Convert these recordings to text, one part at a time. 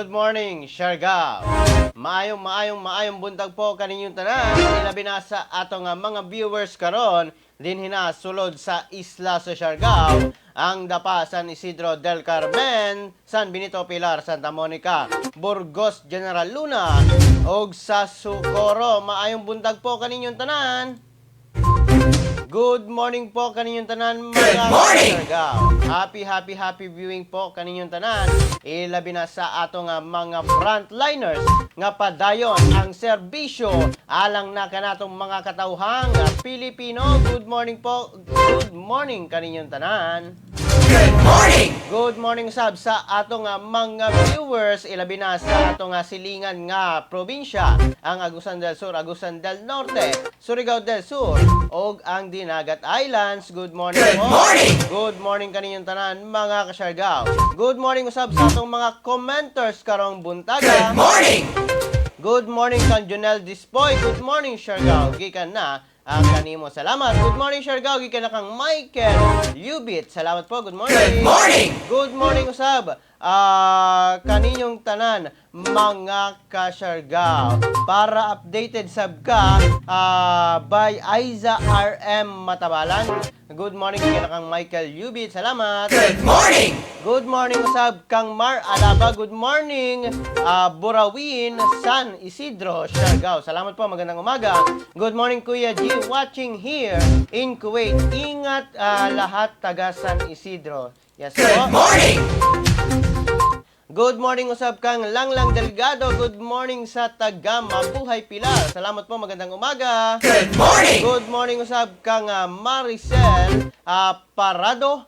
Good morning, Siargao. Maayong maayong maayong buntag po kaninyong tanan. Ilabi na sa atong mga viewers karon dinhi na sulod sa isla sa Siargao, ang Dapa, San Isidro del Carmen, San Benito, Pilar, Santa Monica, Burgos, General Luna, ug sa Socorro. Maayong buntag po kaninyong tanan. Good morning po kaninyong tanan, mga Siargao. Happy, happy, happy viewing po kaninyong tanan. Ilabi na sa atong mga frontliners nga padayon ang serbisyo alang na kanatong mga katawhang Pilipino. Good morning po. Good morning kaninyong tanan. Good morning! Good morning sab sa atong mga viewers, ilabi na sa atong silingan nga probinsya, ang Agusan del Sur, Agusan del Norte, Surigao del Sur ug ang Dinagat Islands. Good morning Good po. Morning! Good morning kaninyong tanan, mga kasyargao. Good morning usab sa atong mga commenters karong buntaga. Good morning! Good morning kang Junel Dispoy. Good morning, Siargao. Gikan na ang kanimo. Salamat. Good morning, Siargao. Gikan na kang Michael Yubit. Salamat po. Good morning. Good morning! Good morning usab kaninyong tanan, mga kasyargao. Para updated sab ka by Aiza RM Matabalan. Good morning, gikan na kang Michael Yubit. Salamat. Good morning! Good morning usab kang Mar Alaba. Good morning, Burawin, San Isidro, Siargao. Salamat po, magandang umaga. Good morning, Kuya G, watching here in Kuwait. Ingat lahat taga San Isidro. Yes Good po. Morning! Good morning usab kang Langlang Delgado. Good morning sa taga Mabuhay Pilar. Salamat po, magandang umaga. Good morning! Good morning usab kang Maricel Parado.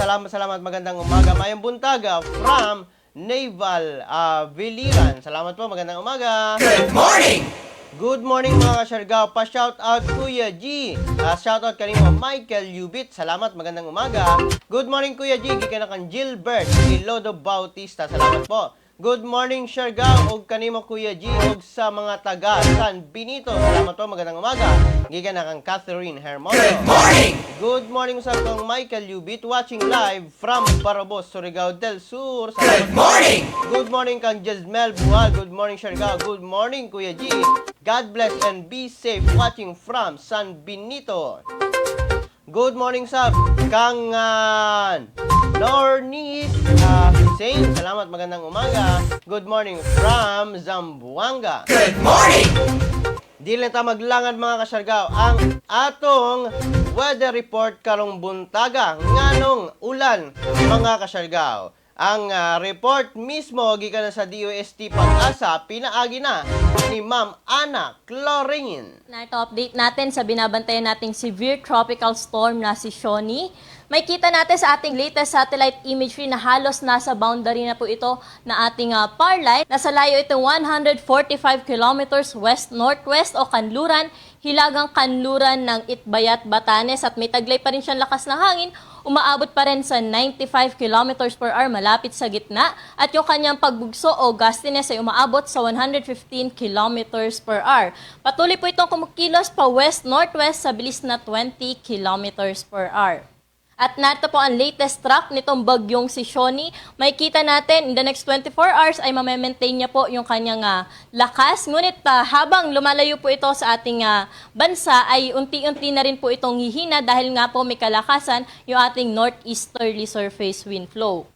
Salamat, salamat, magandang umaga. Mayong buntag from Naval Biliran. Salamat po, magandang umaga. Good morning! Good morning, mga kasyargao. Pa-shout out, Kuya G. Shout out kanimo Michael Yubit. Salamat, magandang umaga. Good morning, Kuya G. Gikan na kang Gilbert Ilodo Bautista. Salamat po. Good morning, Siargao, ug kanimo Kuya G, ug sa mga taga San Benito. Salamat po, magandang umaga. Gikan na kang Catherine Hermoso. Good morning! Good morning sa kang Michael Yubit, watching live from Parobos, Surigao del Sur. Salamat Good po. Morning! Good morning kang Jesmel Buhal. Good morning, Siargao. Good morning, Kuya G. God bless and be safe, watching from San Benito. Good morning sab kang Nornis Hussein. Salamat, magandang umaga. Good morning from Zamboanga. Good morning! Di lang ta maglangan, mga kasyargao, ang atong weather report karong buntaga nganong ulan, mga kasyargao. Ang report mismo gikan na sa DOST Pag-asa, pinaagi na ni Ma'am Ana Chlorine. Narito, update natin sa binabantayan nating severe tropical storm na si Siony. Makita natin sa ating latest satellite imagery na halos nasa boundary na po ito na ating power line. Nasa layo itong 145 kilometers west-northwest o kanluran, hilagang kanluran ng Itbayat, Batanes at may taglay pa rin siyang lakas na hangin, umaabot pa rin sa 95 kilometers per hour malapit sa gitna at yung kanyang pagbugso o gustiness ay umaabot sa 115 kilometers per hour. Patuloy po itong kumukilos pa west-northwest sa bilis na 20 kilometers per hour. At narito po ang latest track nitong bagyong si Siony. Makikita natin in the next 24 hours ay mamaintain niya po yung kanyang lakas. Ngunit habang lumalayo po ito sa ating bansa ay unti-unti na rin po itong hihina dahil nga po may kalakasan yung ating northeasterly surface wind flow.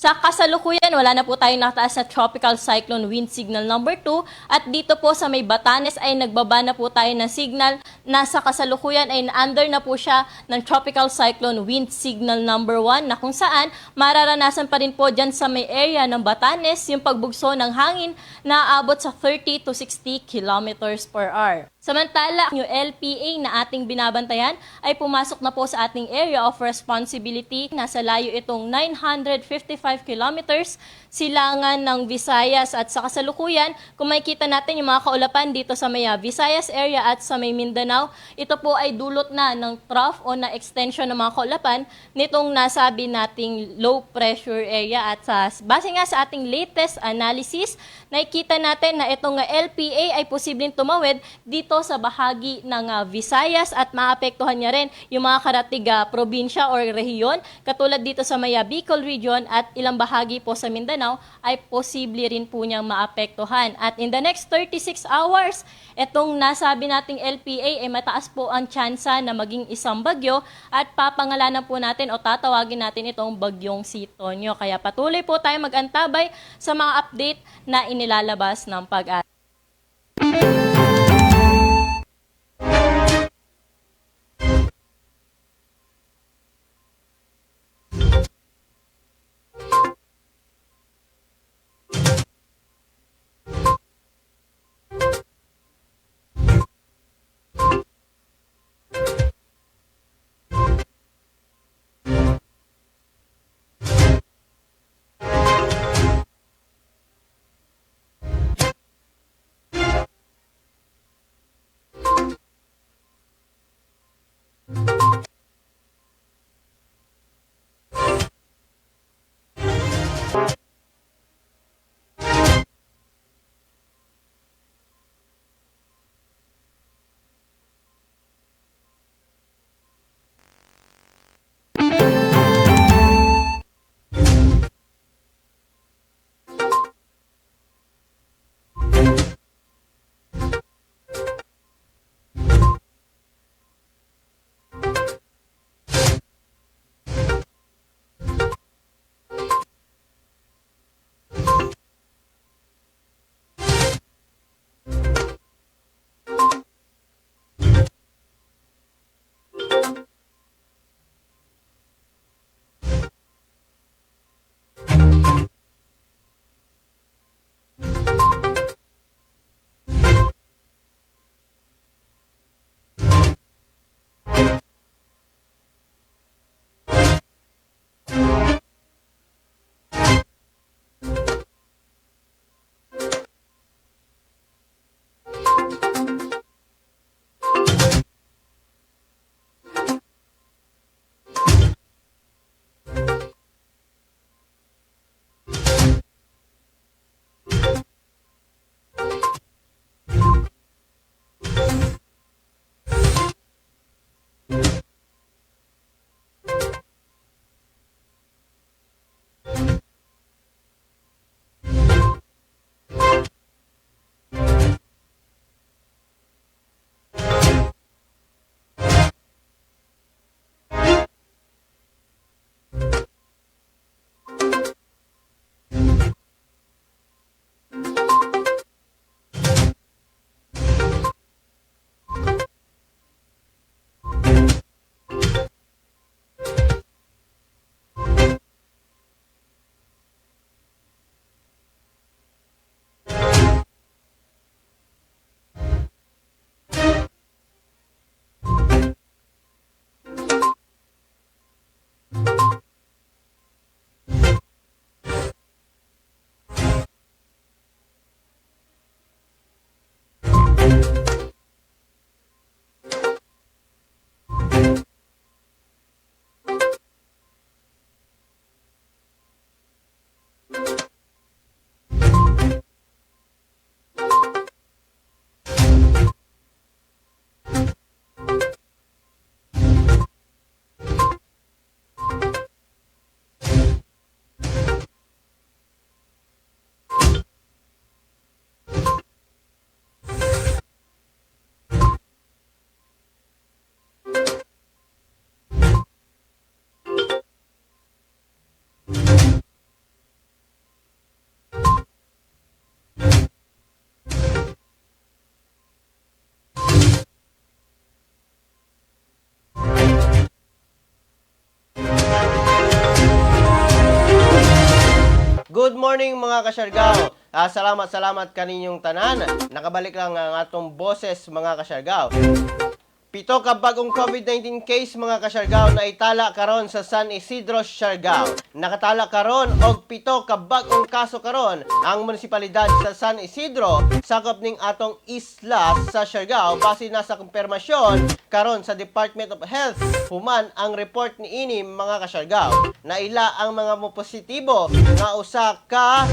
Sa kasalukuyan, wala na po tayong nakataas na tropical cyclone wind signal number 2 at dito po sa may Batanes ay nagbaba na po tayo ng signal na sa kasalukuyan ay under na po siya ng tropical cyclone wind signal number 1 na kung saan mararanasan pa rin po dyan sa may area ng Batanes yung pagbugso ng hangin na aabot sa 30 to 60 kilometers per hour. Samantala, yung LPA na ating binabantayan ay pumasok na po sa ating area of responsibility. Nasa layo itong 955 kilometers silangan ng Visayas at sa kasalukuyan, kung makikita natin yung mga kaulapan dito sa may Visayas area at sa may Mindanao, ito po ay dulot na ng trough o na extension ng mga kaulapan nitong nasabi nating low pressure area. At sa base nga sa ating latest analysis, nakikita natin na itong LPA ay posibleng tumawid dito ito sa bahagi ng Visayas at maapektuhan niya rin yung mga karatig probinsya or rehiyon katulad dito sa Maya Bicol region at ilang bahagi po sa Mindanao ay posible rin po niyang maapektuhan. At in the next 36 hours, itong nasabi nating LPA ay mataas po ang tsansa na maging isang bagyo at papangalanan po natin o tatawagin natin itong bagyong si Tonyo. Kaya patuloy po tayo mag-antabay sa mga update na inilalabas ng pag-asa. Good morning, mga kasyargaw. Salamat, salamat kaninyong tanan. Nakabalik lang ang atong boses, mga kasyargaw. 7 ka bagong COVID-19 case, mga kasyargaw, na itala karon sa San Isidro, Siargao. Nakatala karon og 7 ka bagong kaso karon ang munisipalidad sa San Isidro sakop ning atong isla sa Siargao base na sa kumpirmasyon karon sa Department of Health human ang report niini, mga kasyargaw. Naila ang mga mopositibo nga usa ka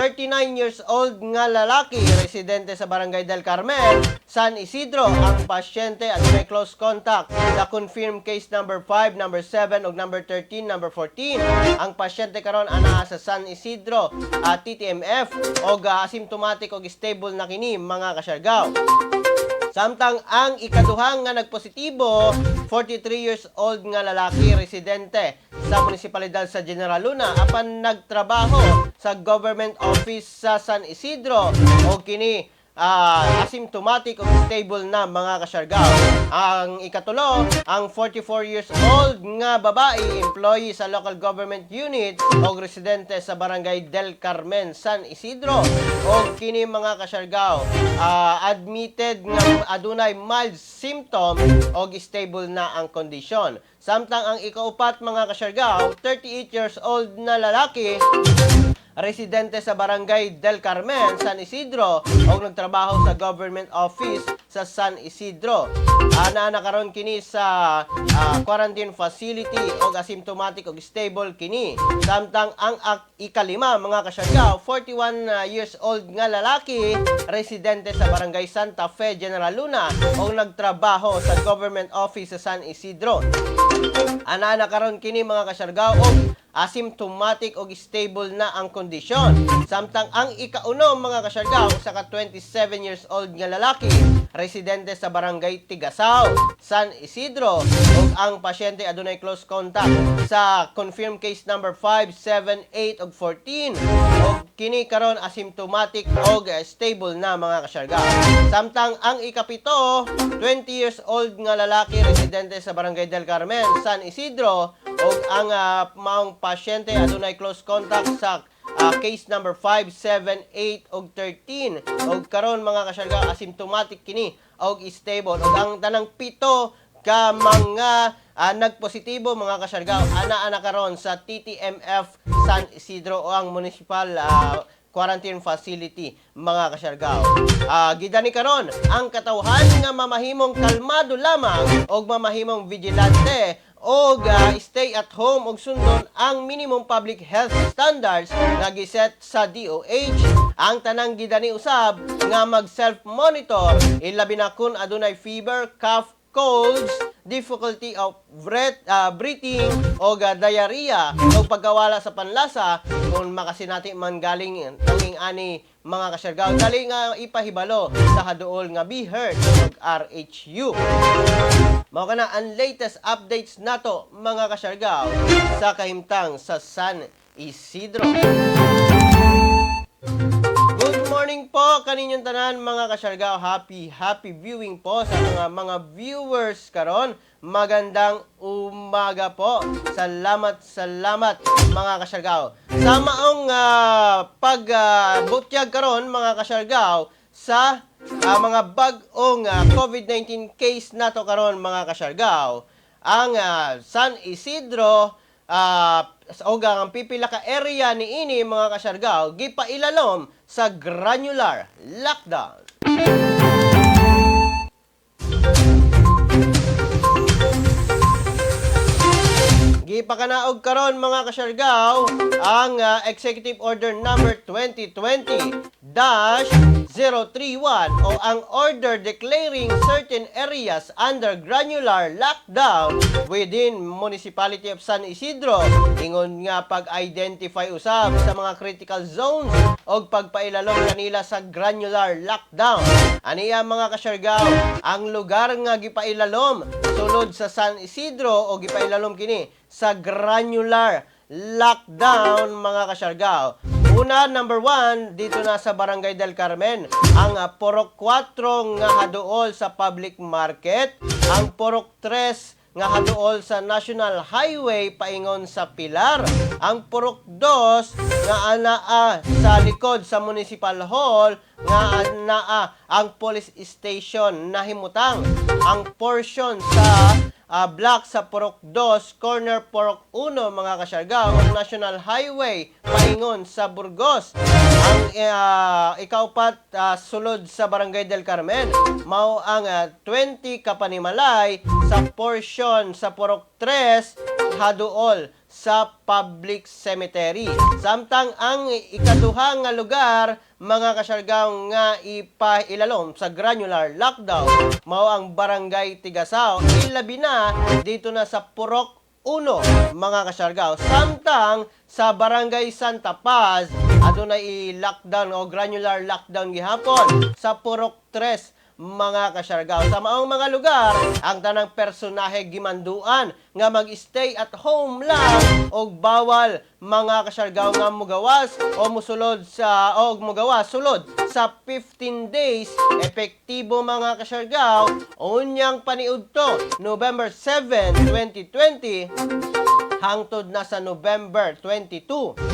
39 years old nga lalaki, residente sa Barangay del Carmen, San Isidro. Ang pasyente adunay close contact sa confirmed case number 5, number 7 ug number 13, number 14. Ang pasyente karon anaa sa San Isidro TTMF og asymptomatic og stable na kini, mga kasyargaw. Samtang ang ikaduhang nga nagpositibo, 43 years old nga lalaki, residente sa munisipalidad sa General Luna apan nagtrabaho sa government office sa San Isidro o kini asymptomatic o stable na, mga kasyargaw. Ang ikatulo, ang 44 years old nga babae, employee sa local government unit o residente sa Barangay Del Carmen, San Isidro. O kini, mga kasyargaw, admitted nga adunay mild symptom o stable na ang kondisyon. Samtang ang ikaupat, mga kasyargaw, 38 years old na lalaki, residente sa Barangay Del Carmen, San Isidro o nagtrabaho sa government office sa San Isidro. Ana na karon kini sa quarantine facility og asymptomatic og stable kini. Samtang ang ikalima, mga kasyargaw, 41 years old nga lalaki, residente sa Barangay Santa Fe, General Luna o nagtrabaho sa government office sa San Isidro. Ana na karon kini, mga kasyargaw, og asymptomatic og stable na ang kondisyon. Samtang ang ikauno, mga kasyargaw, usa ka 27 years old nga lalaki, residente sa Barangay Tigasaw, San Isidro ug ang pasyente adunay close contact sa confirmed case number 5, 7, 8 ug 14 ug kini karon asymptomatic og stable na, mga kasyargaw. Samtang ang ikapito, 20 years old nga lalaki, residente sa Barangay Del Carmen, San Isidro ug ang maong pasyente adunay close contact sa case number 5, 7, 8 ug 13 ug karon, mga kasyargaw, asymptomatic kini og stable. Ug ang tanang pito ka mga nagpositibo, mga kasyargaw, ana-ana karon sa TTMF San Isidro o ang municipal quarantine facility, mga kasyargaw. Gidani karon ang katawhan nga mamahimong kalmado lamang og mamahimong vigilante og stay at home og sundon ang minimum public health standards nga giset sa DOH. Ang tanang gidani usab nga mag self-monitor, ilabi na kun adunay fever, cough, colds, difficulty of breathing o diarrhea o pagkawala sa panlasa. Kung makasinati man galing tanging ani, mga kasyargaw, dali nga ipahibalo sa haduol nga BHERT ug RHU. Mao kana ang latest updates nato, mga kasyargaw, sa kahimtang sa San Isidro. Good morning po kaninyong tanan, mga kasyargaw. Happy happy viewing po sa mga viewers karon. Magandang umaga po. Salamat, salamat, mga kasyargaw. Sa maong pag butyag karon, mga kasyargaw, sa mga bag-ong COVID-19 case nato karon, mga kasyargaw. Ang San Isidro og ang pipila ka area niini, mga kasyargaw, gipailalom sa granular lockdown. Gipakanaog karon, mga kasyargaw, ang Executive Order number 2020-031 o ang order declaring certain areas under granular lockdown within Municipality of San Isidro, ingon nga pag-identify usab sa mga critical zones og pagpailalom kanila sa granular lockdown. Aniya, mga kasyargaw, ang lugar nga gipailalom sulod sa San Isidro o gipailalom kini sa granular lockdown, mga kasyargaw. Una, number 1, dito na sa Barangay del Carmen, ang Porok 4 nga haduol sa public market, ang Porok 3 nga haduol sa National Highway paingon sa Pilar, ang Porok 2 nga anaa sa likod sa Municipal Hall nga anaa ang police station nahimutang, ang portion sa block sa Porok 2, corner Porok 1, mga kasyargaw, o National Highway paingon sa Burgos. Ang ikaupat, sulod sa Barangay del Carmen, mao ang 20 kapanimalay sa portion sa Porok 3 haduol sa public cemetery. Samtang ang ikaduha nga lugar, mga Kasiargao, nga ipailalom sa granular lockdown mao ang Barangay Tigasao, ilabi na dito na sa Purok 1, mga Kasiargao. Samtang sa Barangay Santa Paz, adunay i-lockdown o granular lockdown gihapon sa Purok 3, mga Kasiargao. Sa maong mga lugar, ang tanang personahe gimanduan nga mag-stay at home lang og bawal, mga Kasiargao, nga mugawas o musulod sa o mugawas sulod sa 15 days, epektibo, mga Kasiargao, unyang paniudto November 7, 2020 hangtod na sa November 22.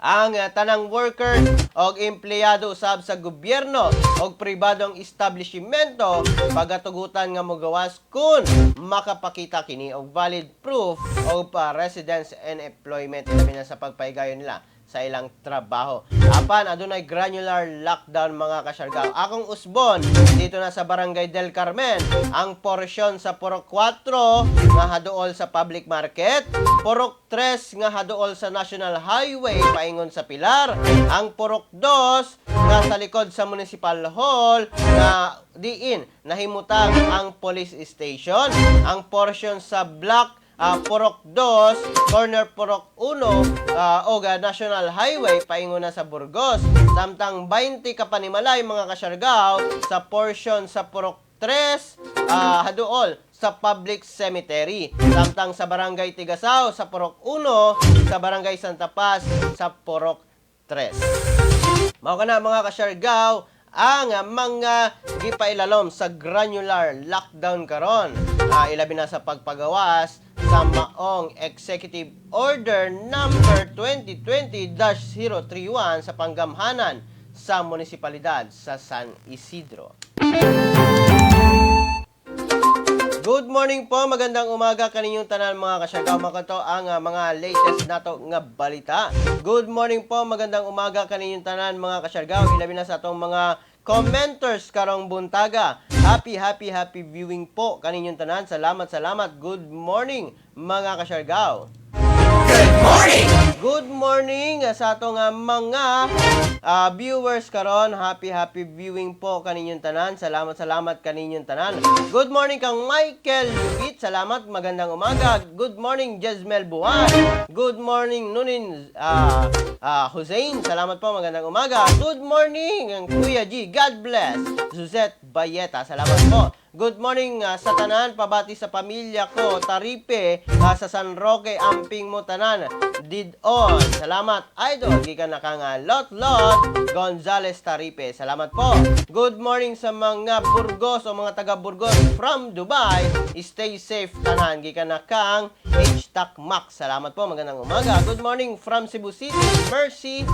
Ang tanang workers og empleyado usab sa gobyerno og pribadong establishmento pagatugutan nga mogawas kun makapakita kini og valid proof of residence and employment, labi na sa pagpahigayon nila sa ilang trabaho. Apan adunay granular lockdown, mga Kasiargao. Akong usbon dito na sa Barangay del Carmen, ang porsyon sa Purok 4 nga haduol sa public market, Purok 3 nga haduol sa National Highway paingon sa Pilar, ang Purok 2 nga sa likod sa Municipal Hall nga diin nahimutang ang police station, ang portion sa Block Purok 2, corner Purok 1 o National Highway paingon na sa Burgos. Samtang 20 ka panimalay, mga Kasiargao, sa portion sa Purok 3 haduol sa public cemetery. Samtang sa Barangay Tigasao sa Purok 1, sa Barangay Santa Paz sa Purok 3. Mao kana, mga Kasiargao, ang mga gipailalom sa granular lockdown karon. Ilabi na sa pagpagawas sa maong Executive Order number 2020-031 sa panggamhanan sa munisipalidad sa San Isidro. Good morning po, magandang umaga kaninyong tanan, mga Kasiargao. Mao to ang mga latest nato nga balita. Good morning po, magandang umaga kaninyong tanan, mga Kasiargao. Ilabi na sa atong mga commenters karong buntaga. Happy, happy, happy viewing po kaninyong tanan. Salamat, salamat. Good morning, mga Kasiargao. Good morning. Good morning sa atong mga viewers karon. Happy, happy viewing po kaninyong tanan. Salamat, salamat kaninyong tanan. Good morning kang Michael Lubit. Salamat, magandang umaga. Good morning, Jesmel Buwan. Good morning, Nunin Hussein. Salamat po, magandang umaga. Good morning, ang Kuya G. God bless. Suzette Bayeta. Salamat po. Good morning sa tanan, pabati sa pamilya ko, Taripe, sa San Roque, amping mo tanan. Did on. Salamat, idol. Gikan na kang Lot Lot Gonzales Taripe. Salamat po. Good morning sa mga Burgos o mga taga Burgos from Dubai. Stay safe tanan. Gikan na kang H. Max. Salamat po. Magandang umaga. Good morning from Cebu City. Mercy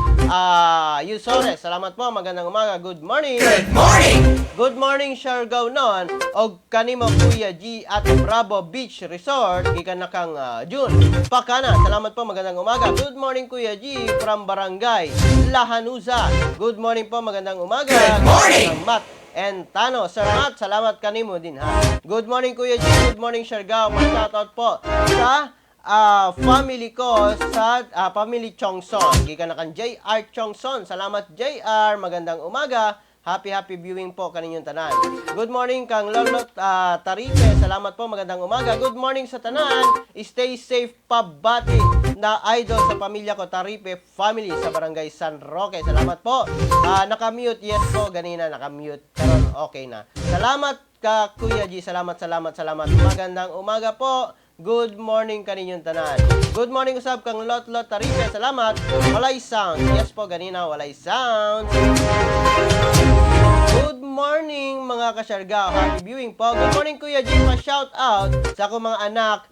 Yusores. Salamat po. Magandang umaga. Good morning. Good morning. Good morning, Siargao non og kanimo, Kuya G, at Bravo Beach Resort, gikan na kang June Pakana. Salamat po, magandang umaga. Good morning, Kuya G, from Barangay Lahanusa. Good morning po, magandang umaga. Good morning. Kang Matt and Tano. Sir Matt, salamat kanimo din ha. Good morning, Kuya G. Good morning, Siargao. Pa-shoutout po sa family ko sa family Chongson. Gikan na kang JR Chongson. Salamat, JR. Magandang umaga. Happy happy viewing po kaninyong tanan. Good morning kang Lolo Taripe. Salamat po. Magandang umaga. Good morning sa tanan. Stay safe, pabati na idol sa pamilya ko, Taripe family sa Barangay San Roque. Salamat po. Nakamute. Yes po. Ganina nakamute. Pero okay na. Salamat ka, Kuya G. Salamat, salamat, salamat. Magandang umaga po. Good morning kaninyong tanan. Good morning usab kang Lot Lot Taripe. Salamat. Walay sound. Yes po, ganina walay sound. Good morning, mga Kasiargao. Happy viewing po. Good morning, Kuya G. Pa-shout out sa akong mga anak,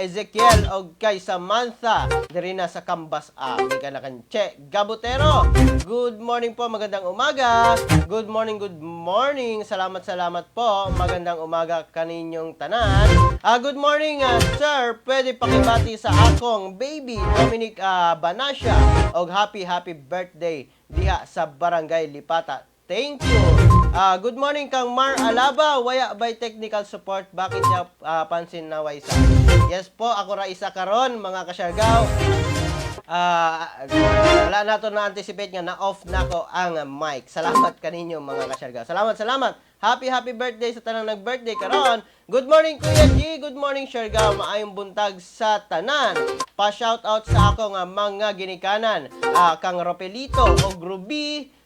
Ezekiel og kay Samantha diri na sa Kambas A. Gikan na kan Che Gabutero. Good morning po. Magandang umaga. Good morning, good morning. Salamat, salamat po. Magandang umaga kaninyong tanan. Good morning, sir. Pwede pakibati sa akong baby Dominic Banasya og happy happy birthday diha sa Barangay Lipata. Thank you. Good morning kang Mar Alaba, waya by technical support, bakit niya pansin na way isa? Yes po, ako ra isa karon, mga kasyargaw. Wala na to na-anticipate nga na-off na ko ang mic. Salamat kaninyo, mga kasyargaw. Salamat, salamat. Happy, happy birthday sa tanang nag-birthday karon. Good morning, Kuya G. Good morning, Siargao. Maayong buntag sa tanan. Pa-shout out sa ako nga mga ginikanan. Kang Ropelito og Ruby,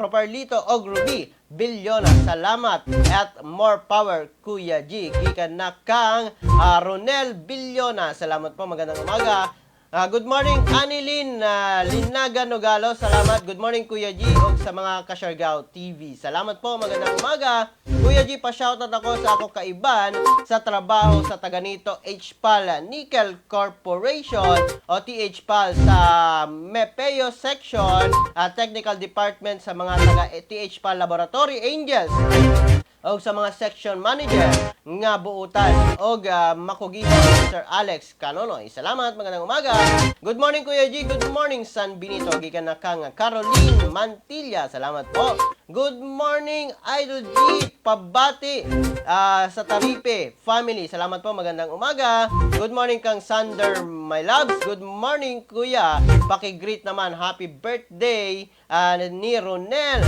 Roperlito og Ruby Bilyona. Salamat at more power, Kuya G. Gikan na kang Ronel Bilyona. Salamat po. Magandang umaga. Good morning, Anilin Linaga Nogalo. Salamat. Good morning, Kuya G, ug sa mga Kasyargao TV. Salamat po. Magandang umaga. Kuya G, pa-shoutout ako sa ako kaiban sa trabaho sa Taganito HPAL Nickel Corporation o THPAL sa Mepeo Section at Technical Department, sa mga taga THPAL Laboratory Angels og sa mga section manager nga buutan og makugihan Sir Alex Canonoy. Salamat, magandang umaga. Good morning, Kuya G, good morning, San Benito. Gikan na kang Caroline Mantilla. Salamat po. Good morning, Idol G, pabati sa Taripe family. Salamat po, magandang umaga. Good morning kang Sander, my loves. Good morning, Kuya. Paki-greet naman happy birthday ni Ronel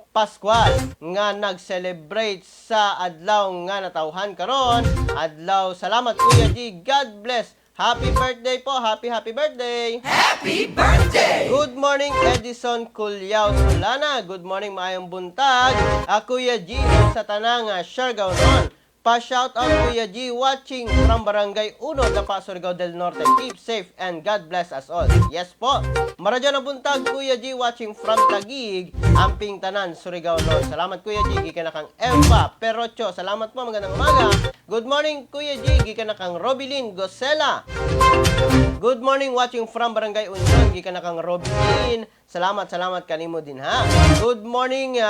Pascual nga nag-celebrate sa adlaw nga natawhan karon. Adlaw, salamat, Kuya G. God bless. Happy birthday po. Happy, happy birthday. Happy birthday! Good morning, Edison Culyaw Solana. Good morning, maayong buntag. Kuya G, ug sa tanang Siargao noon. Pa-shout out, Kuya G, watching from Barangay Uno, Dapa, Surigao del Norte. Keep safe and God bless us all. Yes po. Maradyo na buntag, Kuya G, watching from Taguig, Amping Tanan, Surigao Norte. Salamat, Kuya G, gikan na kang Eva Perocho. Salamat po, magandang umaga. Good morning, Kuya G, gikan na kang Robilin Gosela. Good morning, watching from Barangay Union. Gikan na kang Robin. Salamat, salamat kanimo din ha. Good morning,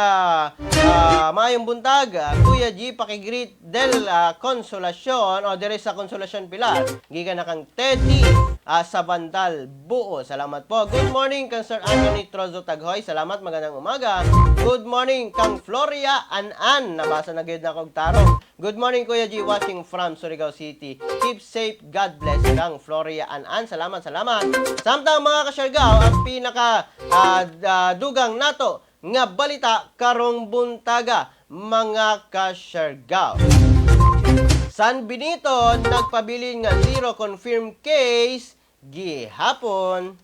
maayong buntag. Kuya G, pakigreet del Consolacion o dire sa Consolacion Pilar. Gikan na kang Teddy sa Bandal Buo. Salamat po. Good morning kang Sir Anthony Trozo Taghoy. Salamat, magandang umaga. Good morning kang Floria An-An. Nabasa na gyud na kog tarong. Good morning, Kuya G, watching from Surigao City. Keep safe, God bless, kang Floria An-An. Salamat, salamat. Samtang, mga kasyargao, ang pinaka dugang nato nga balita karong buntaga, mga kasyargao. San Benito nagpabilin nga zero confirmed case gihapon.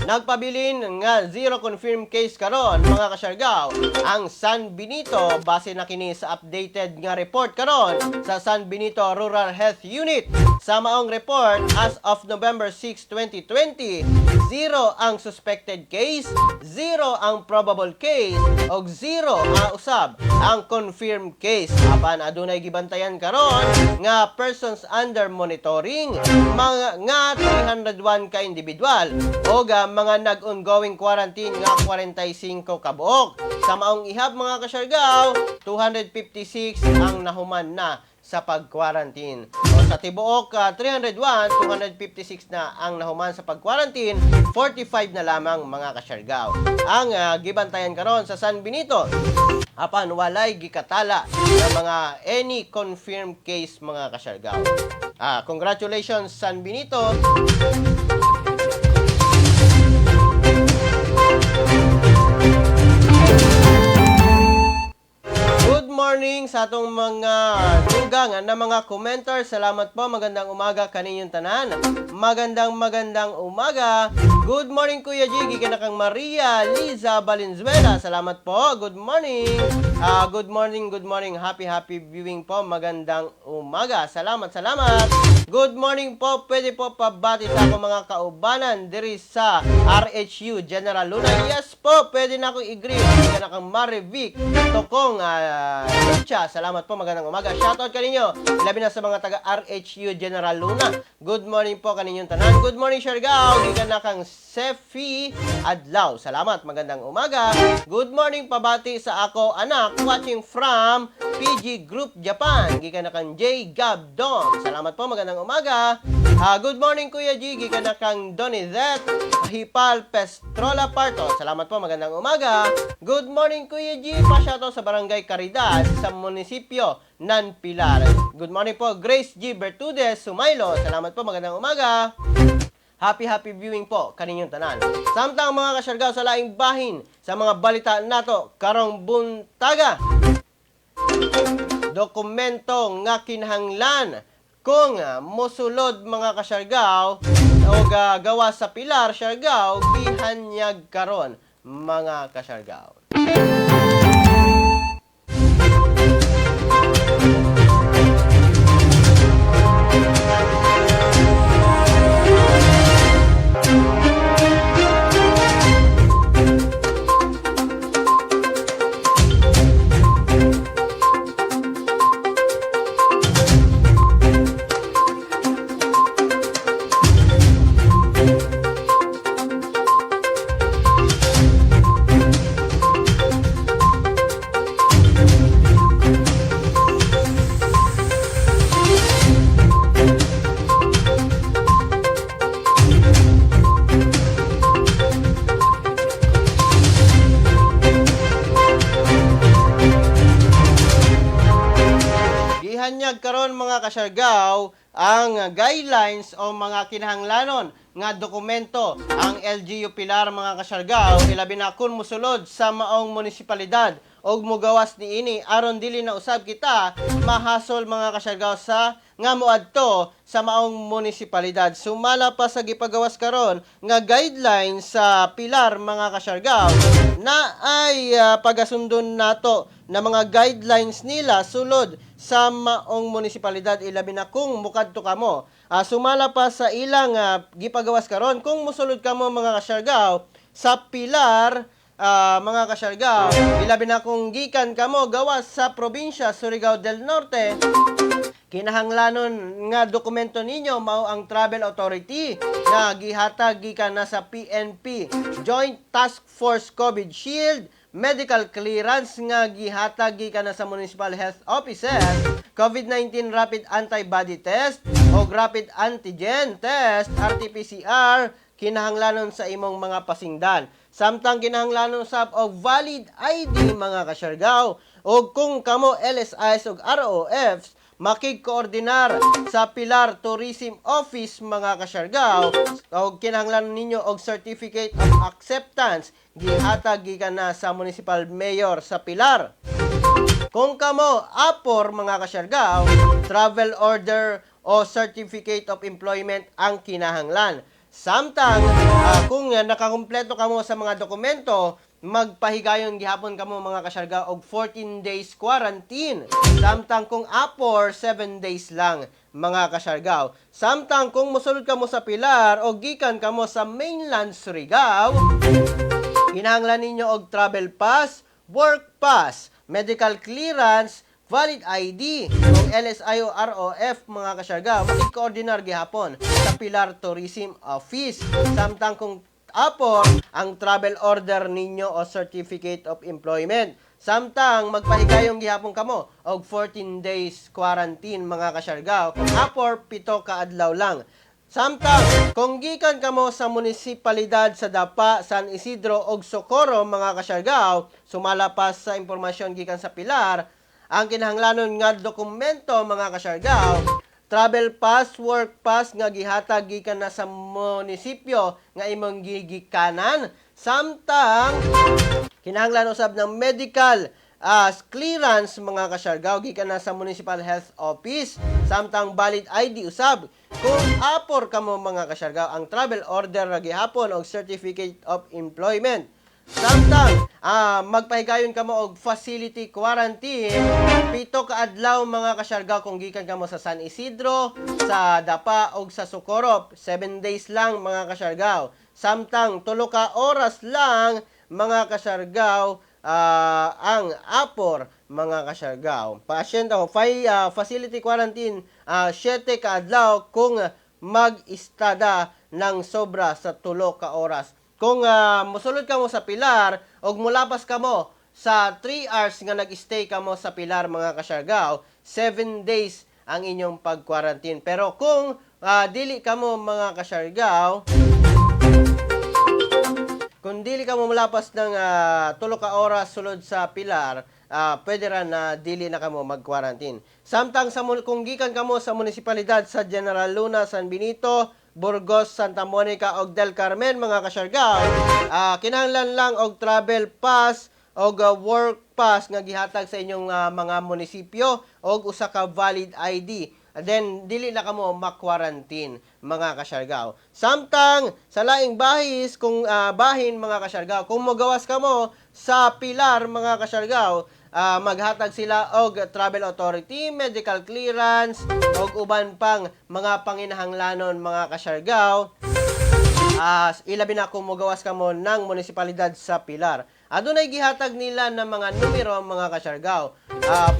Nagpabilin nga zero confirmed case karon, mga kasyargaw, ang San Benito base na kini sa updated nga report karon sa San Benito Rural Health Unit. Sa maong report as of November 6, 2020, zero ang suspected case, zero ang probable case og zero ang usab ang confirmed case. Apan adunay gibantayan karon nga persons under monitoring mga nga 301 ka individual og mga nag-ongoing quarantine nga 45 ka buok. Sa maong ihap, mga kasyargaw, 256 ang nahuman na sa pag-quarantine. O sa tibuok 301, 256 na ang nahuman sa pag-quarantine, 45 na lamang, mga kasyargaw ang gibantayan karon sa San Benito. Apan walay gikatala ng mga any confirmed case, mga kasyargaw. Congratulations, San Benito. Good morning sa atong mga dugang na mga commenters. Salamat po. Magandang umaga kaninyong tanan. Magandang magandang umaga. Good morning, Kuya G. Gikan na kang Maria Liza Valenzuela. Salamat po. Good morning. Good morning, good morning. Happy, happy viewing po. Magandang umaga. Salamat, salamat. Good morning po. Pwede po pabati sa akong mga kaubanan diri sa RHU General Luna. Yes po, pwede na akong i-greet. Gikan na kang Marivic Tokong Lucha. Salamat po. Magandang umaga. Shoutout kaninyo. Labi na sa mga taga RHU General Luna. Good morning po kaninyong tanan. Good morning, Siargao. Gikan na kang Sefi Adlaw. Salamat. Magandang umaga. Good morning, pabati sa ako anak watching from PG Group Japan. Gikan na kang J Gab Dong. Salamat po. Magandang umaga. Good morning, Kuya Gigi, kanakang Donizet Hipal Pestrola Parto. Salamat po, magandang umaga. Good morning, Kuya G. Pa-shoutout sa Barangay Caridad sa munisipyo ng Pilar. Good morning po, Grace G. Bertudes Sumaylo. Salamat po, magandang umaga. Happy happy viewing po kaninyong tanan. Samtang mga kasyargaw, sa laing bahin sa mga balita nato karong buntaga. Dokumento nga kinahanglan kung mosulod, mga kasyargaw, o gawa sa Pilar, Siargao, gihanyag karon, mga kasyargaw. Gihanyag karon, mga kasyargaw, ang guidelines o mga kinahanglanon nga dokumento ang LGU Pilar, mga kasyargaw, ilabi na kun mosulod sa maong munisipalidad og mugawas niini aron dili na usab kita mahasol, mga kasyargaw, sa nga moadto sa maong munisipalidad. Sumala pa sa gipagawas karon nga guidelines sa Pilar, mga kasyargaw, na ay pagasundon nato na mga guidelines nila sulod sa maong munisipalidad, ilabi na kung mukadto kamo. Sumala pa sa ilang gipagawas karon, kung musulod kamo, mga kasyargaw, sa Pilar, mga kasyargaw, ilabi na kung gikan kamo gawas sa probinsya Surigao del Norte, kinahanglanon nga dokumento ninyo mao ang travel authority na gihatag gikan na sa PNP, Joint Task Force COVID Shield, medical clearance nga gihatag gikan na sa Municipal Health Officer, COVID-19 rapid antibody test o rapid antigen test, RT-PCR, kinahanglanon sa imong mga pasingdan. Samtang kinahanglanon sab og valid ID, mga kasyargaw, og kung kamo LSIs og ROFs, makig-koordinar sa Pilar Tourism Office, mga kasyargaw, og kinahanglan ninyo og Certificate of Acceptance gihatag gikan na sa Municipal Mayor sa Pilar. Kung kamo apor, mga kasyargaw, travel order o certificate of employment ang kinahanglan. Samtang kung nakakumpleto kamo sa mga dokumento, magpahigayon gihapon kamo, mga kasyargaw, og 14 days quarantine. Samtang kung apor, 7 days lang, mga kasyargaw. Samtang kung mosulod kamo sa Pilar o gikan kamo sa mainland Surigao, kinahanglan ninyo og travel pass, work pass, medical clearance, valid ID, kung LSI o ROF, mga kasyargaw, makig-coordinar gihapon sa Pilar Tourism Office. Samtang kung apor, ang travel order ninyo o certificate of employment. Samtang magpahigayong gihapon kamo og 14 days quarantine, mga kasyargaw. Kung apor, 7 ka adlaw lang. Samtang kung gikan kamo sa munisipalidad sa Dapa, San Isidro ug Socorro, mga kasyargaw, sumala pa sa impormasyon gikan sa Pilar, ang kinahanglanon nga dokumento, mga kasyargaw, travel pass, work pass nga gihatag gikan na sa munisipyo nga imong gigikanan. Samtang kinahanglan usab ng medical clearance, mga kasyargaw, gikan na sa Municipal Health Office, samtang valid ID usab. Kung apor kamo, mga kasyargaw, ang travel order ra gihapon og certificate of employment. Samtang magpahigayon kamo og facility quarantine, 7 ka adlaw, mga kasyargaw, kung gikan kamo sa San Isidro, sa Dapa og sa Socorro, 7 days lang, mga kasyargaw. Samtang 3 ka oras lang, mga kasyargaw, ang apor, mga kasyargaw. Pasyente o facility quarantine, 7 ka adlaw kung mag-istada ng sobra sa 3 ka oras. Kung mosulod kamo sa Pilar og mulapas kamo sa 3 hours nga nag-stay kamo sa Pilar, mga kasyargaw, 7 days ang inyong pag-quarantine. Pero kung dili kamo, mga Kasyargaw, kung dili ka mo mulapas ng 3 ka oras sulod sa Pilar, pwede ra na dili na kamo mag-quarantine. Samtang kung gikan kamo sa munisipalidad sa General Luna, San Benito, Burgos, Santa Monica og Del Carmen, mga Kasyargaw, kinahanglan lang og travel pass og work pass nga gihatag sa inyong mga munisipyo og usa ka valid ID. And then dili na kamo ma-quarantine, mga Kasyargaw. Samtang sa laing bahis kung bahin, mga Kasyargaw, kung mogawas kamo sa Pilar, mga Kasyargaw, maghatag sila og travel authority, medical clearance og uban pang mga panginahanglanon, mga Kasyargaw. Ilabi na kung mogawas kamo ng munisipalidad sa Pilar. Adunay gihatag nila ng mga numero, mga Kasyargaw.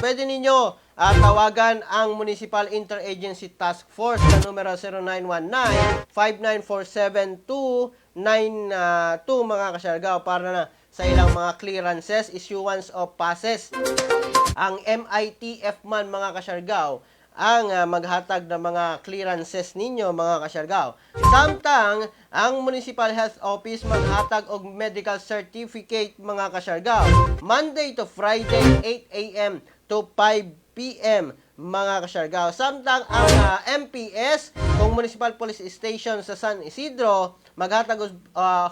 Pwede ninyo tawagan ang Municipal Interagency Task Force sa numero 0919-5947292, mga Kasyargaw, para na sa ilang mga clearances, issuance of passes. Ang MITF man, mga Kasyargaw, ang maghatag ng mga clearances ninyo, mga Kasyargaw. Samtang ang Municipal Health Office maghatag og medical certificate, mga Kasyargaw. Monday to Friday, 8 a.m. to 5 p.m., mga Kasyargaw. Samtang ang MPS, kung Municipal Police Station sa San Isidro, maghatag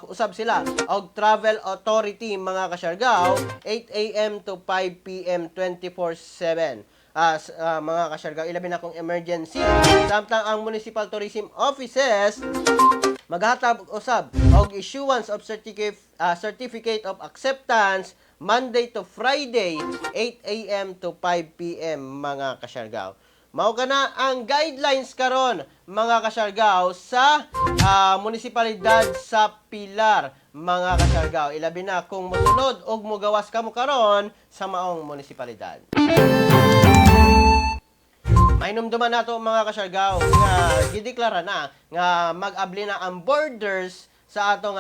usab sila og travel authority, mga Kasyargaw, 8 a.m. to 5 p.m. 24/7. Mga Kasyargaw, ilabi na kung emergency. Samtang ang Municipal Tourism Offices maghatag usab og issuance of certificate of acceptance Monday to Friday, 8 a.m. to 5 p.m., mga Kasyargaw. Mao kana ang guidelines karon, mga Kasyargaw, sa munisipalidad sa Pilar, mga Kasyargaw. Ilabi na kung mosulod og mogawas kamo karon sa maong munisipalidad. Mainumduman nato, mga Kasyargaw, nga gideklara na nga mag-abli na ang borders sa atong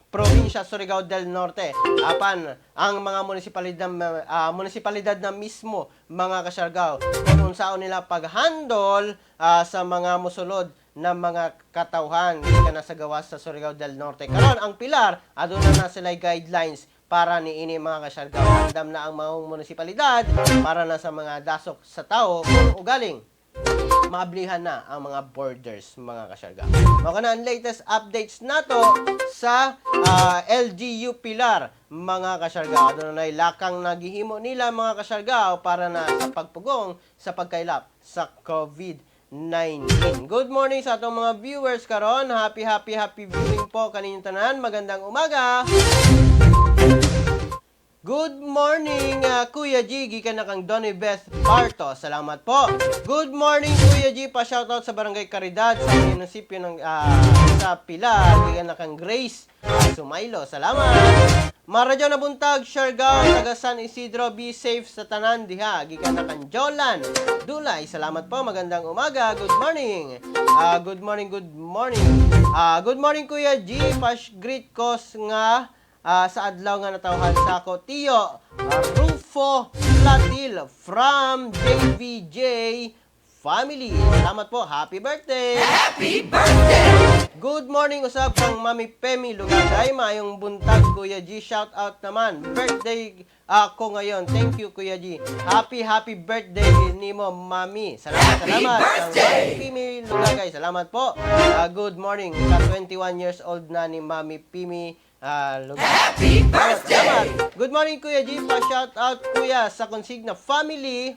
probinsya Surigao del Norte. Apan ang mga munisipalidad na mismo, mga Kasyargaw, kung unsaon nila paghandle sa mga musulod na mga katawhan gikan na sa gawas sa Surigao del Norte. Karon ang Pilar, aduna na sila guidelines para niini, mga Kasyargaw. Andam na ang maong munisipalidad para na sa mga dasok sa tao kung ugaling maablihan na ang mga borders, mga Kasyargaw. Mao na ang latest updates nato sa LGU Pilar, mga Kasyargaw. Aduna na lakang nagihimo nila, mga Kasyargaw, para na sa pagpugong sa pagkaylap sa COVID-19. Good morning sa atong mga viewers karon. Happy, happy, happy viewing po kaninyong tanan. Magandang umaga. Good morning, Kuya G. Gikan na kang Donny Beth Parto. Salamat po. Good morning, Kuya G. Pa-shoutout sa Barangay Caridad sa munisipyo ng sa Pilar. Gikan na kang Grace Sumaylo. Salamat. Maradyo na buntag, Siargao, taga San Isidro, be safe sa tanan diha. Gikan na kang Jolan Dulay. Salamat po. Magandang umaga. Good morning. Good morning, good morning. Good morning, Kuya G. Pa-greet ko nga sa adlaw nga natawhan sa ako tiyo Rufo Platil from JVJ Family. Salamat po. Happy birthday! Happy birthday! Good morning usab kang Mami Pemi Lugagay. Maayong buntag, Kuya G. Shout out naman. Birthday ako ngayon. Thank you, Kuya G. Happy happy birthday nimo, Mami. Salamat, Happy salamat. Kang birthday! Mami Pemi Lugagay. Salamat po. Good morning. Ka 21 years old na ni Mami Pimi Lugagay. Happy Salamat, birthday! salamat. Good morning, Kuya G. Pa shout out, Kuya, sa Consigna family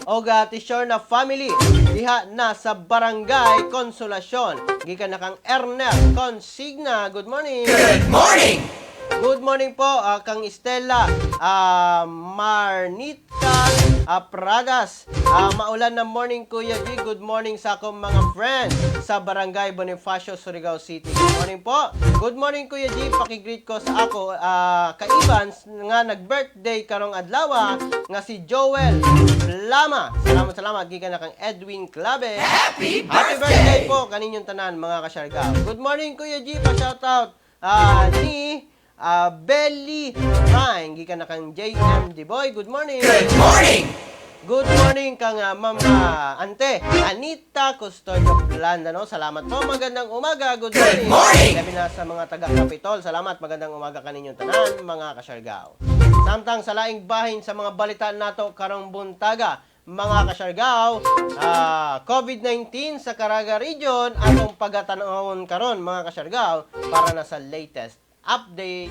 o na family diha na sa Barangay Consolacion. Gikan na kang Erner Consigna. Good morning. Good morning! Good morning po kang Estela Marnita Pradas. Maulan na morning, Kuya G. Good morning sa akong mga friends sa Barangay Bonifacio, Surigao City. Good morning po. Good morning, Kuya G. Paki-greet ko sa ako kaiban nga nag-birthday karong adlaw nga si Joel Lama. Salamat, salamat. Gikan na kang Edwin Clave. Happy Happy birthday birthday! po kaninyong tanan, mga Kasyargaw. Good morning, Kuya G, pa shoutout ni Belly Ryan gikan na kang JM Diboy. Good morning. Good morning! Good morning kang Ma'am Ante Anita Custodio Blanda, no? Salamat po. Magandang umaga. Good morning. Good morning! Labi na sa mga taga Kapitol. Salamat. Magandang umaga kaninyong tanan, mga Kasyargao. Samtang sa laing bahin sa mga balita nato karong buntaga, mga Kasyargao, COVID-19 sa Caraga Region atong pagatanawon karon, mga Kasyargao, para na sa latest update.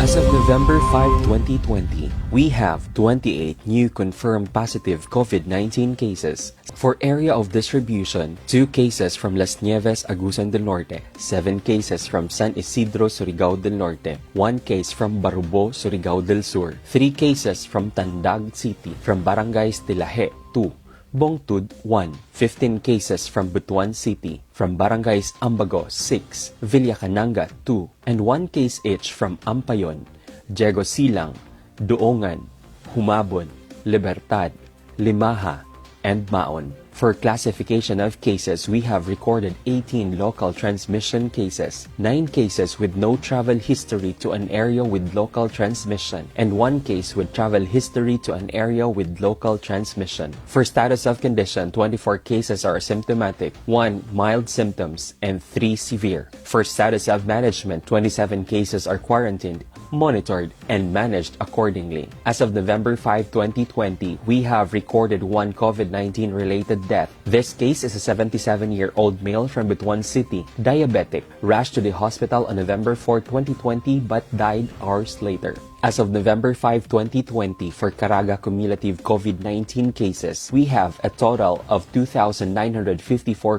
As of November 5, 2020, we have 28 new confirmed positive COVID-19 cases. For area of distribution, 2 cases from Las Nieves, Agusan del Norte, 7 cases from San Isidro, Surigao del Norte, 1 case from Barubo, Surigao del Sur, 3 cases from Tandag City, from Barangays Tilahe, 2, Bongtud 1, 15 cases from Butuan City, from Barangays Ambago 6, Villa Cananga 2, and 1 case each from Ampayon, Diego Silang, Duongan, Humabon, Libertad, Limaha, and Maon. For classification of cases, we have recorded 18 local transmission cases, 9 cases with no travel history to an area with local transmission, and 1 case with travel history to an area with local transmission. For status of condition, 24 cases are asymptomatic, 1 mild symptoms, and 3 severe. For status of management, 27 cases are quarantined, monitored, and managed accordingly. As of November 5, 2020, we have recorded one COVID-19 related death. This case is a 77-year-old male from Butuan City, diabetic, rushed to the hospital on November 4, 2020 but died hours later. As of November 5, 2020, for Caraga cumulative COVID-19 cases, we have a total of 2,954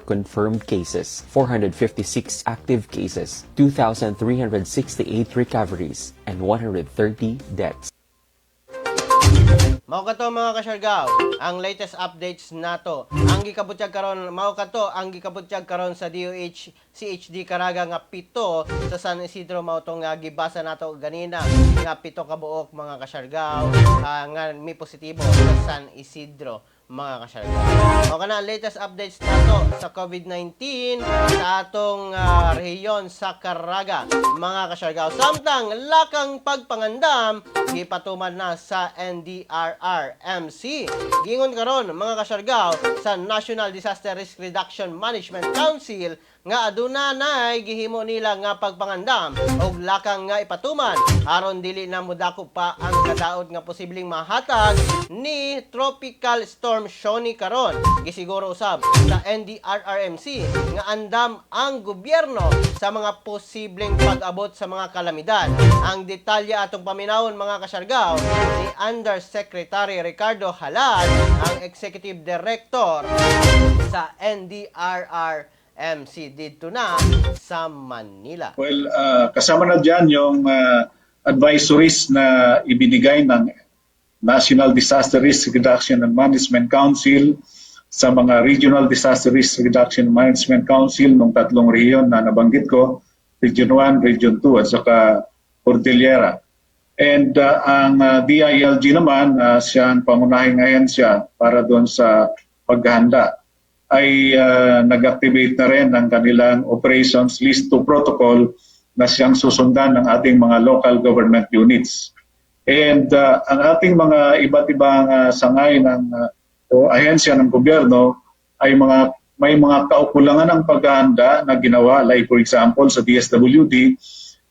confirmed cases, 456 active cases, 2,368 recoveries, and 130 deaths. Mao kato, mga Kasyargao, ang latest updates nato. Ang gikabutyag karon, mao kato ang gikabutyag karon sa DOH CHD Caraga nga 7 sa San Isidro, mao to nga gibasa nato ganina nga 7 ka buok, mga Kasyargao, nga may positibo sa San Isidro, mga Kasyargao. Mao kana ang latest updates nato sa COVID-19 sa atong rehiyon sa Caraga, mga Kasyargao. Samtang lakang pagpangandam gipatuman na sa NDRRMC. Giingon karon, mga Kasyargao, sa National Disaster Risk Reduction Management Council nga aduna nay gihimo nila nga pagpangandam og lakang nga ipatuman aron dili na modako pa ang kadaot nga posibleng mahatag ni Tropical Storm Siony karon. Gisiguro usab sa NDRRMC nga andam ang gobyerno sa mga posibleng pag-abot sa mga kalamidad. Ang detalye atong paminawon, mga Kasyargao, ni Undersecretary Ricardo Jalad, ang Executive Director sa NDRRMC didto na sa Manila. Well, kasama na dyan yung advisories na ibinigay ng National Disaster Risk Reduction and Management Council sa mga Regional Disaster Risk Reduction and Management Council ng tatlong rehiyon na nabanggit ko, Region 1, Region 2 at saka Cordillera. And ang DILG naman, siya ang pangunahing ahensya para doon sa paghahanda, ay nag-activate na rin ng kanilang Operations List 2 protocol na siyang susundan ng ating mga local government units. And ang ating mga iba't ibang sangay ng o ahensya ng gobyerno ay mga may mga kaukulangan ng paghahanda na ginawa, like for example sa DSWD,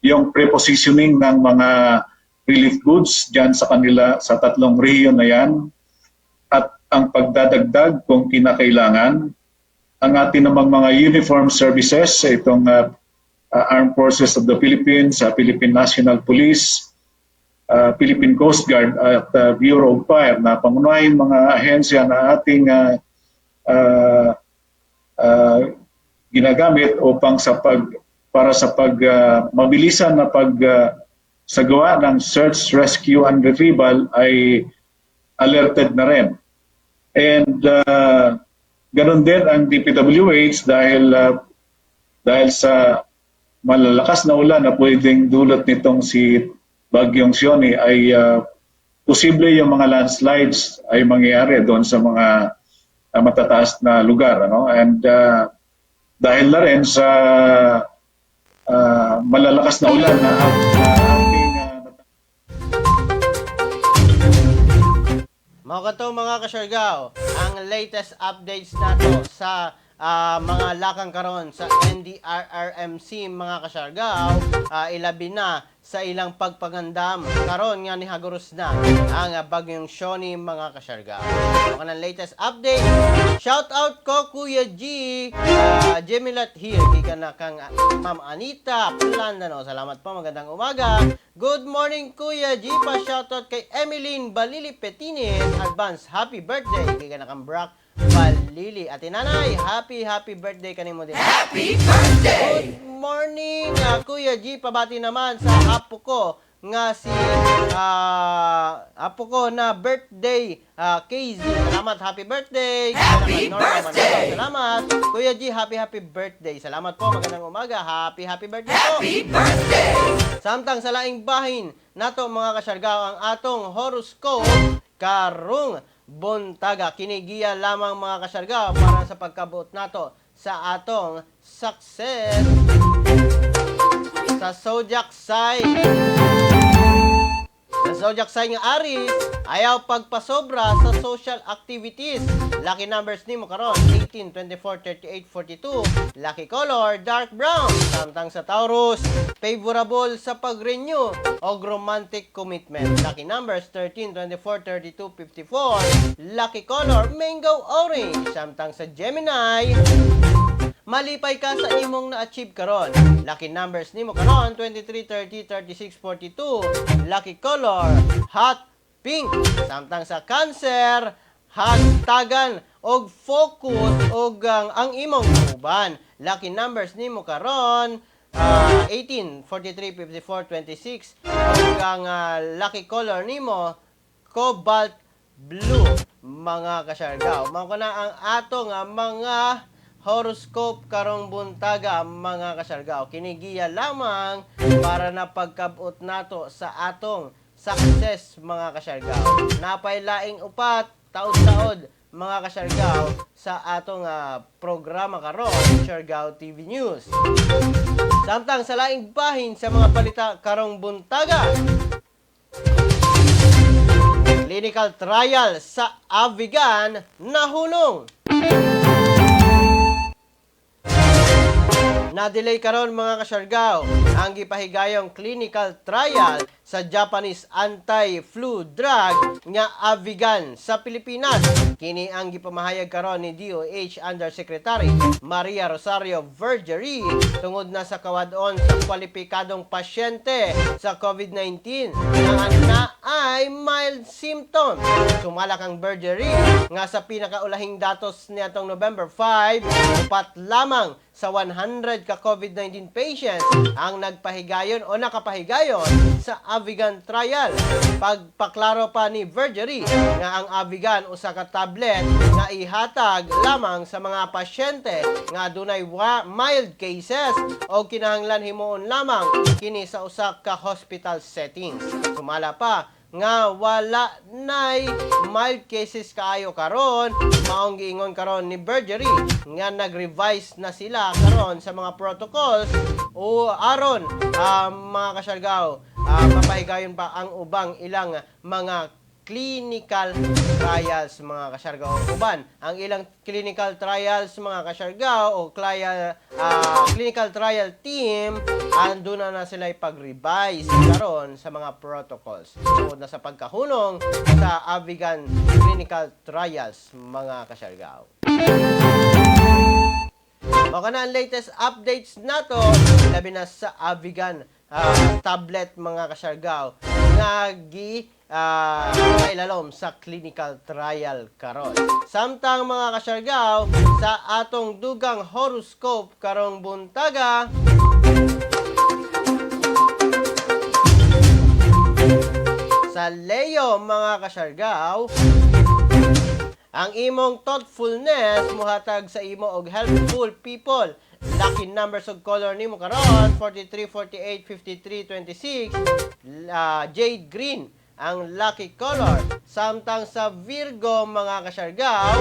yung prepositioning ng mga relief goods diyan sa kanila sa tatlong rehiyon na yan at ang pagdadagdag kung kinakailangan. Ang ating namang mga uniform services, itong Armed Forces of the Philippines, Philippine National Police, Philippine Coast Guard at Bureau of Fire na pangunahing mga ahensya na ating ginagamit upang sa pag para sa pag mabilisan na pag sagawa ng search, rescue and retrieval ay alerted na rin. And ganun din ang DPWH dahil sa malalakas na ulan na pwedeng dulot nitong si Bagyong Siony ay posible yung mga landslides ay mangyayari doon sa mga matataas na lugar, ano, and dahil na rin sa malalakas na ulan na ating Mao kato, mga kasyargao, ang latest updates nato sa mga lakang karon sa NDRRMC, mga kasyargao, ilabi na sa ilang pagpangandam karon nga nihaguros na ang bagyong Siony, mga kasyargao. Mao kanang latest update. Shout out ko, Kuya G, Jemilat here, gikan na kang Ma'am Anita Plandano. Salamat po, magandang umaga. Good morning, Kuya G. Pa shoutout kay Emeline Balili Petines. Advance happy birthday. Gikan na kang Brock Balili. Ate Nanay, happy happy birthday kanimo din. Happy birthday! Good morning, Kuya G. Pabati naman sa apo ko nga si apo ko na birthday, KZ. Salamat, happy birthday. Happy Norma Manalo. birthday! Salamat. Kuya G, happy happy birthday. Salamat po, magandang umaga. Happy happy birthday po. Happy birthday! Samtang sa laing bahin nato, mga kasyargao, ang atong horoscope karong buntaga. Kinigiya lamang, mga kasyargao, para sa pagkabuot nato sa atong success sa zodiac sign. Sa zodiac sign nga Aries, ayaw pagpasobra sa social activities. Lucky numbers nimo karon 18, 24, 38, 42. Lucky color, dark brown. Samtang sa Taurus, favorable sa pag-renew og romantic commitment. Lucky numbers 13, 24, 32, 54. Lucky color, mango orange. Samtang sa Gemini, malipay ka sa imong na-achieve karon. Lucky numbers nimo karon 23, 30, 36, 42. Lucky color, hot pink. Samtang sa Cancer, hagtagan og focus og ang imong uban. Lucky numbers nimo karon 18, 43, 54, 26. Ug ang lucky color nimo, cobalt blue, mga kasyargao. Mao na ang ato nga mga horoscope karong buntaga, mga kasyargao. Kinigiya lamang para na pagkabot nato sa atong success, mga kasyargao. Napay laing upat taod-taod, mga kasyargao, sa atong programa karon, Siargao TV News. Samtang sa laing bahin sa mga balita karong buntaga, clinical trial sa Avigan nahunong. Na-delay karon, mga kasyargao, ang gipahigayong clinical trial sa Japanese anti-flu drug nga Avigan sa Pilipinas. Kini ang gipamahayag karon ni DOH Undersecretary Maria Rosario Vergeire tungod na sa kawad-on sa kwalipikadong pasyente sa COVID-19 nga naay mild symptoms. Sumalak ang Vergeire nga sa pinakaulahing datos niadtong November 5, 4 lamang sa 100 ka COVID-19 patients ang nagpahigayon o nakapahigayon sa Avigan trial. Pagpaklaro pa ni Vergeire nga ang Avigan usa ka tablet nga ihatag lamang sa mga pasyente nga adunay mild cases o kinahanglan himuon lamang kini sa usa ka hospital settings. Sumala pa nga wala nay mild cases kaayo karon, maong giingon karon ni Vergeire nga nag-revise na sila karon sa mga protocols o aron mga kasyargao, mapahigayon pa ang ubang ilang mga clinical trials, mga kasyargao. Uban ang ilang clinical trials, mga kasyargao, o clinical trial team, ando na na sila ipag-revise karon sa mga protocols tungod na sa pagkahunong sa Avigan clinical trials, mga kasyargao. Mao na ang latest updates nato labi na sa Avigan tablet, mga kasyargao, nga gi kailalom sa clinical trial karon. Samtang, mga kasyargao, sa atong dugang horoscope karong buntaga, sa Leo, mga kasyargao, ang imong thoughtfulness muhatag sa imo og helpful people. Lucky numbers og color nimo karon 43, 48, 53, 26. Jade green ang lucky color. Samtang sa Virgo, mga kasyargao,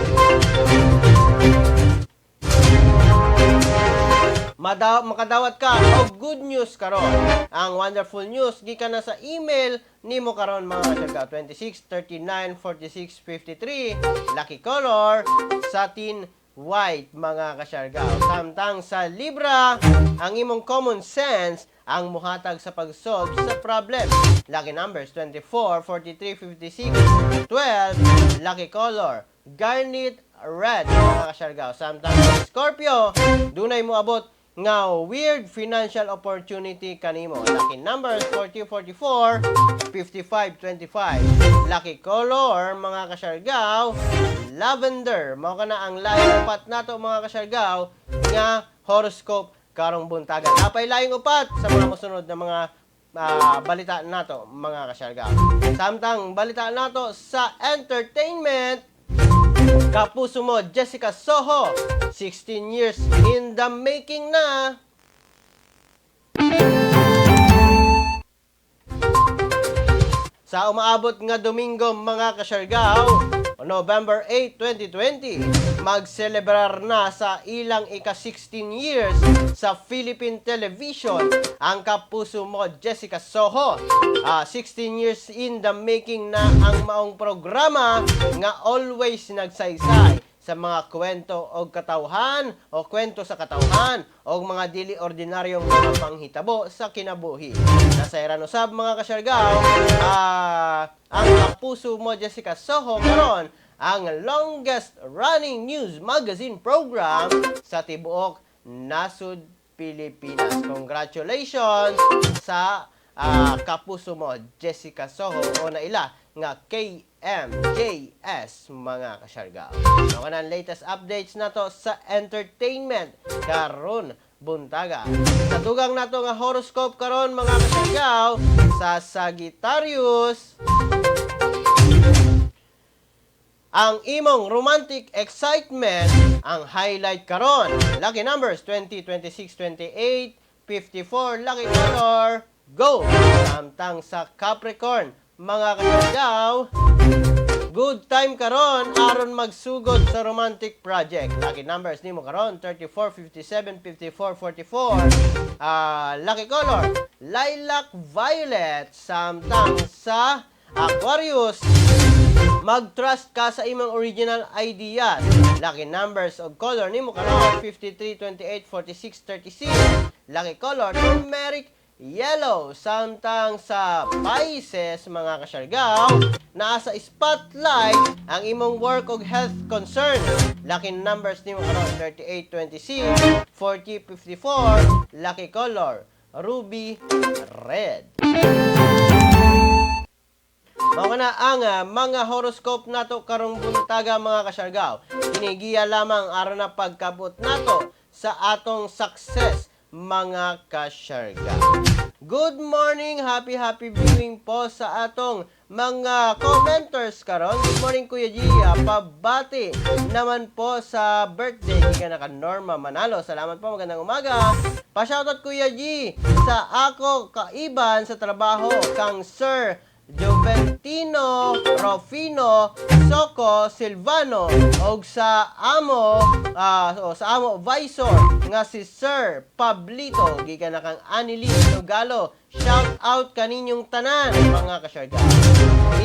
mataas Makadawat ka og good news karon. Ang wonderful news gikan na sa email nimo karon, mga kasyargaw. 26, 39, 46, 53. Lucky color, satin white, mga kasyargaw. Samtang sa Libra, ang imong common sense ang muhatag sa pag-solve sa problem. Lucky numbers 24, 43, 56, 12. Lucky color, garnet red, mga kasyargaw. Samtang sa Scorpio, dunay moabot nga weird financial opportunity kanimo. Lucky numbers 40, 44, 55, 25. Lucky color, mga kasyargaw, lavender. Mao kana ang laing upat nato, mga kasyargaw, nga horoscope karong buntaga. Napay laing upat sa mga mosunod na mga balita nato, mga kasyargaw. Samtang balita nato sa entertainment, Kapuso mo, Jessica Soho, 16 years in the making na. Sa umaabot nga Domingo, mga kasyargaw, November 8, 2020, magselebrar na sa ilang ika-16 years sa Philippine television ang kapuso mo, Jessica Soho. 16 years in the making na ang maong programa nga always nagsaysay sa mga kwento o katawhan o kwento sa katawhan o mga dili ordinaryong mga panghitabo sa kinabuhi. Nasayran usab, mga kasyargaw, ang Kapuso Mo Jessica Soho karon ang longest running news magazine program sa tibuok nasud Pilipinas. Congratulations sa Kapuso Mo Jessica Soho o naila nga KMJS, mga kasyargaw. Mao kana ang latest updates nato sa entertainment karon buntaga. Sa dugang nato nga horoscope karon, mga kasyargaw, sa Sagittarius, ang imong romantic excitement ang highlight karon. Lucky numbers 20, 26, 28, 54. Lucky color, gold. Samtang sa Capricorn, mga kasyargaw, good time karon aron magsugod sa romantic project. Lucky numbers nimo karon 34, 57, 54, 44. Lucky color, lilac violet. Samtang sa Aquarius, mag-trust ka sa imong original ideas. Lucky numbers og color nimo karon 53, 28, 46, 36. Lucky color, turmeric yellow. Samtang sa Pisces, mga kasyargaw, naa sa spotlight ang imong work og health concern. Lucky numbers nimo karon 38, 26, 40, 54. Lucky color, ruby red. Mao na ang mga horoscope nato karong buntaga, mga kasyargaw. Kini giya lamang aron na pagkabot nato sa atong success, mga kasyargaw. Good morning, happy happy viewing po sa atong mga commenters karon. Good morning, Kuya G, pabati naman po sa birthday gikan na Norma Manalo. Salamat po, magandang umaga. Pa-shoutout, Kuya G, sa ako kaiban sa trabaho kang Sir Juventino Rofino Soco Silvano og sa amo visor nga si Sir Pablito, gikan na kang Annalise Nogalo. Shout out kaninyong tanan, mga kasyargaw.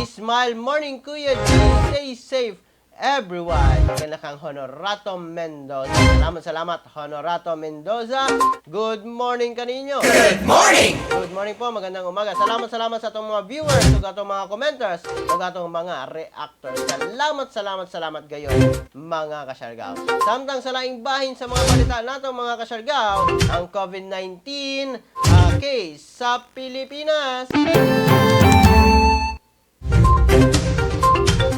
Smile morning, Kuya G, stay safe everyone. Gikan na kang Honorato Mendoza. Salamat, salamat, Honorato Mendoza. Good morning kaninyo. Good morning! Good morning po, magandang umaga. Salamat, salamat sa atong mga viewers, ug atong mga commenters, ug atong mga reactors. Salamat, salamat, salamat gayon, mga kasyargaw. Samtang sa laing bahin sa mga balita nato, mga kasyargaw, ang COVID-19 case sa Pilipinas.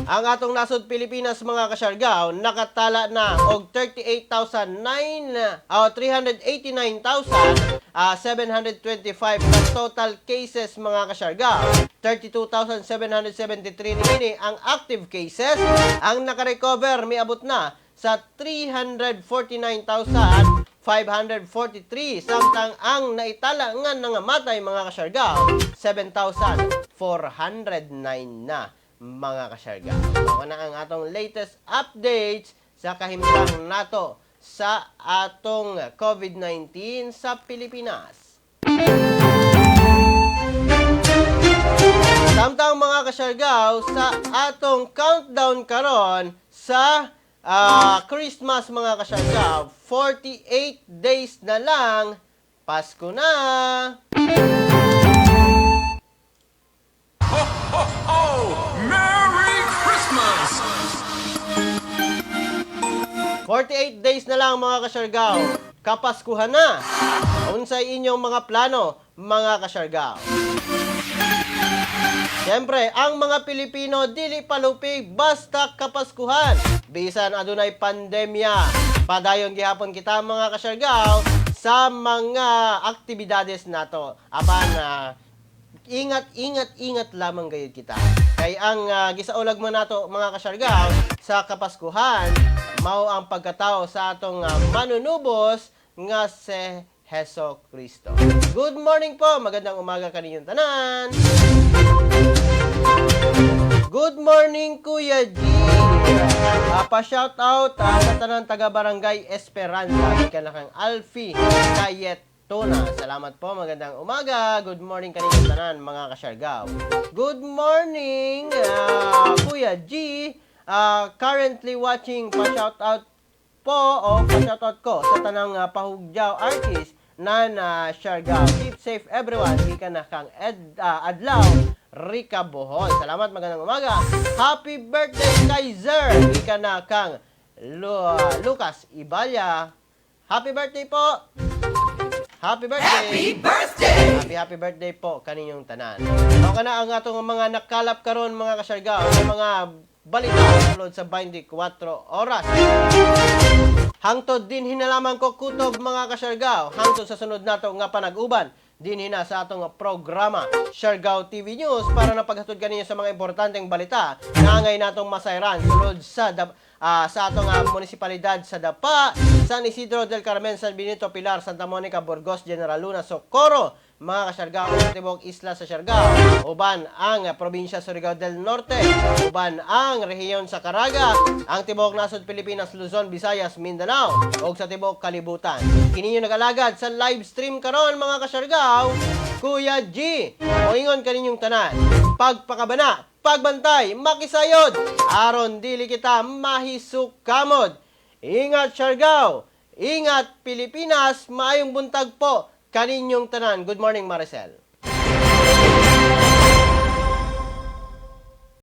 Ang atong nasod Pilipinas, mga kasyargaw, nakatala na og 38,009 o 389,725 na total cases, mga kasyargaw. 32,773 niini ang active cases. Ang nakarecover miabot na sa 349,543, samtang ang naitala nga nangamatay, mga kasyargaw, 7,409 na, mga kasyargaw. Mao na ang atong latest updates sa kahimtang nato sa atong COVID-19 sa Pilipinas. Samtang, mga kasyargaw, sa atong countdown karon sa Christmas, mga kasyargaw, 48 days na lang, Pasko na! Merry Christmas! 48 days na lang, mga kasyargaw, Kapaskuhan na! Unsay inyong mga plano, mga kasyargaw? Siyempre, ang mga Pilipino dili palupig basta Kapaskuhan. Bisan adunay pandemya. Padayon gihapon kita, mga kasyargaw, sa mga aktibidades nato. Apan ingat, ingat, ingat lamang gayud kita. Kay ang gisaulag man nato, mga kasyargaw, sa Kapaskuhan, mao ang pagkatao sa atong manunubos nga si Heso Kristo. Good morning po, magandang umaga kaninyong tanan. Good morning, Kuya G. Pa-shout out sa tanang taga Barangay Esperanza, gikan na kang Alfie Kayetona. Salamat po, magandang umaga. Good morning kaninyong tanan, mga kasyargaw. Good morning, Kuya G. Currently watching, pa-shout out po o pa-shout out ko sa tanang pahugyaw artist na na Siargao. Keep safe, everyone. Gikan na kang Ed, Adlaw Rica Bohol. Salamat, magandang umaga. Happy birthday, Kaiser. Gikan na kang Lucas Ibalya. Happy birthday po. Happy birthday. Happy birthday! Happy happy birthday po kaninyong tanan. Mao kana ang atong mga nakalap karon, mga kasyargao, ang mga balita sulod sa 24 oras. Hangtod dinhi na lamang ko kutob, mga kasyargao. Hangtod sa sunod nato nga panag-uban dinhi na sa atong programa Siargao TV News para na paghatod kaninyo sa mga importanteng balita na angay natong masayran sulod sa atong munisipalidad sa Dapa, San Isidro del Carmen, San Benito, Pilar, Santa Monica, Burgos, General Luna, Socorro, mga kasyargao, sa tibuok isla sa Siargao, uban ang probinsya Surigao del Norte, uban ang rehiyon sa Caraga, ang tibuok nasod Pilipinas, Luzon, Visayas, Mindanao, ug sa tibuok kalibutan. Kini yung nag-alagad sa live stream karon, mga kasyargao, Kuya G. Moingon kaninyong tanan, pagpakabana, pagbantay, makisayod, aron dili kita mahisukamod. Ingat, Siargao! Ingat, Pilipinas! Maayong buntag po kaninyong tanan. Good morning, Maricel.